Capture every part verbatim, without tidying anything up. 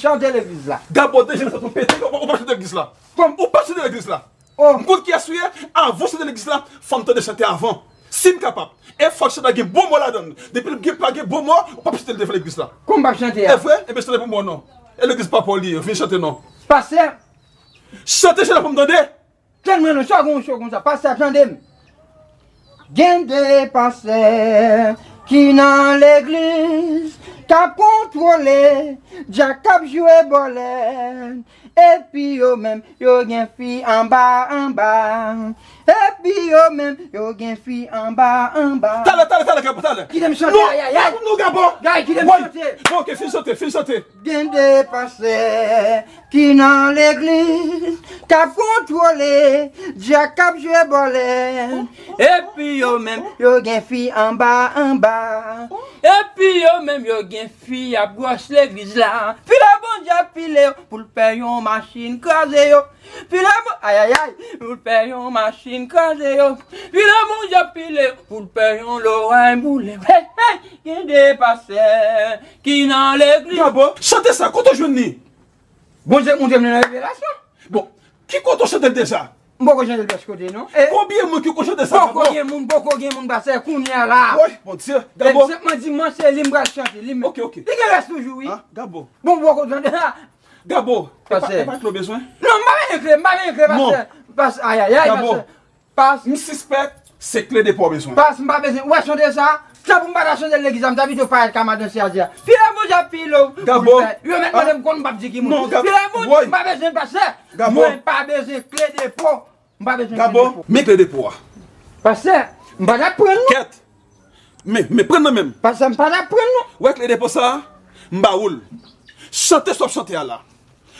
Chante legliz la. Gabo, deje sa tou pete, ou pa chante legliz la. Kòm ou pa chante legliz la. Oh. M konn kiyès ou ye, avan w chante legliz la, fò m tande chante avan. Si m kapab. E fòk chante gen bon mo ladan l. Depi l gen pa gen bon mo, ou p ap chante l devan legliz la. Kòm m p ap chante a? E vre? Ebyen chante pou mwen non. E legliz pa pa w li ye, vin chante non. Pastè. Chante chante pou m tande. Tann mwen non, sa w gen yon cho konsa, pastè, tande m. Gen de pastè ki nan legliz k ap kontwole djak k ap jwe bòlèt. Epi yo menm, yo gen fi anba, anba. Epi yo menm, yo gen fi anba, anba. Talè, talè, talè, Gabo, talè. Kite m chante, non, ayayay. Non, Gabo. Gay, kite m chante. Bon, ok, fin chante, fin chante. Gen de pastè ki nan legliz k ap kontwole djak k ap jwe bòlèt. Epi yo menm, yo gen fi anba, anba. Epi yo menm, yo gen fi ap gwòs legliz la. Pile Bondye ap pile yo pou l pè yon machin kraze yo. Pile Bon-, ayayay, pou l pè yon machin kraze yo. Pile Bondye ap pile yo pou l pè yon lorèy boule yo. Hey, hey, gen de pastè ki nan legliz. Gabo, chante sa, kote w jwenn li? Bondye montre m li nan revelasyon. Bon, ki kote w chante l deja? M poko chante l plis kote non. E konbyen moun ki konn chante sa, Gabo? Poko gen moun, poko gen moun pase kounye a la. Woy, Bondye, Gabo. Senpman di mwen se li m pral chante, li menm. Ok, ok. Li gen rès toujou, wi. Ah, Gabo. Bon, poko tande. Gabo, e pa, e pa kle w bezwen? Non, m pa bezwen kle, m pa bezwen kle, pastè. Pastè, ayayay, pastè. Pas. M sispèk se kle depo w bezwen. Pas, m pa bezwen. Ou wè chante sa? Tanpri m pa ta chante legliz la, m ta pito parèt ka madanse a di a. Pile Bondye ap pile w. Gabo. Yo mèt mande m konn m p ap di ki moun. Non, Gabo. Pile Bondye, m pa bezwen pastè. Gabo. Mwen pa bezwen kle depo. M pa bezwen kle depo. Gabo, men kle depo a. Pastè, m pa t ap pran non. Kèt. Men, men pran nan men m. Pastè, m pa t ap pran non. Ou wè kle depo sa a? M ba ou l. Chante sa w ap chante a la.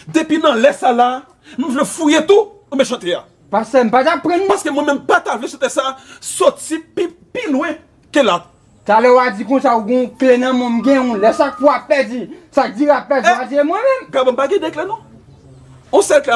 Depi nan lè sa la, m vle fouye tou, ou men chante a. Pastè, m pa t ap pran non. Paske mwen menm m pa ta vle chante sa soti pi, pi lwen ke la. Talè w a di konsa ou gen yon kle nan men w, m gen yon. Lè sa k pou ap pèdi, sa k di ap pèdi, w a di e mwen menm. Gabo, m pa gen de kle non. On sèl kle.